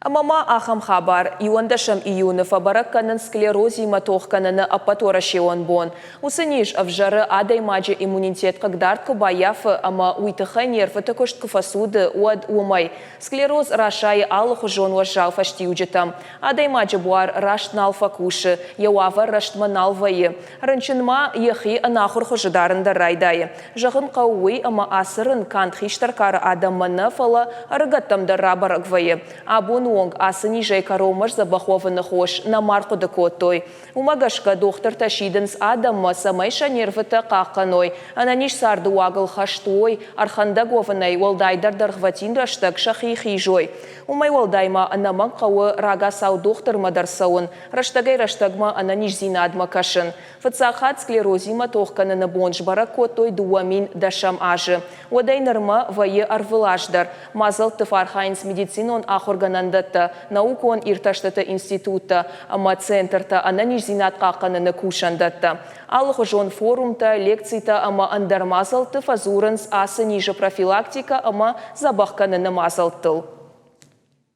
Ӕмӕ ма ахӕм хабар, иуӕндӕсӕм июны фӕбӕрӕг кӕнынц склерозимӕ тох кӕныны ӕппӕтуӕрӕсеон бон. Уыцы низ ӕвзӕры, адӕймаджы иммунитет хъыгдард куы баййафы ӕмӕ уый тыххӕй нервыты куыст куы фӕцуды, уӕд уымӕй. Склероз расайы алыхуызон уӕззау фӕстиуджытӕм. Адӕймаджы буар раст нал фӕкусы, йӕ уавӕр рӕстмӕ нал вӕййы. Рынчын ма йӕхи ӕнахуыр хуызы дарын дӕр райдайы. Зӕгъын хъӕуы уый, ӕмӕ ацы рын канд хистӕр кары адӕммӕ нӕ, фӕлӕ ӕрыгӕттӕм дӕр рабӕрӕг вӕййы. Абоны онг ацы низӕй кӕронмӕ сдзӕбӕх уӕвыны хос нӕма рхъуыды кодтой. Уымӕ гӕсгӕ дохтыртӕ сидынц адӕммӕ, цӕмӕй сӕ нервытӕ хъахъхъӕной, ӕнӕниз царды уагыл хӕст уой, ӕрхӕндӕг уӕвынӕй уӕлдайдӕр дӕргъвӕтин рӕстӕг сӕхи хизой. Уымӕй уӕлдай ма ӕнӕмӕнг хъӕуы рагацау дохтырмӕ дӕр цӕуын, рӕстӕгӕй-рӕстӕгмӕ ӕнӕниздзинадмӕ кӕсын. Фыццаг хатт склерозимӕ тох кӕныны бон сбӕрӕг кодтой 2010 азы. Уӕдӕй нырмӕ вӕййы ӕрвылаз дӕр. Мадзӕлтты фӕархайынц медицинон ахуыргӕнӕндӕттӕ, наукон иртӕстыты институттӕ ӕмӕ центртӕ, ӕнӕниздзинад хъахъхъӕныны кусӕндӕттӕ. Алыхуызон форумтӕ, лекцитӕ ӕмӕ ӕндӕр мадзӕлтты фӕдзурынц ацы низы профилактикӕ ӕмӕ дзӕбӕх кӕныны мадзӕлттыл.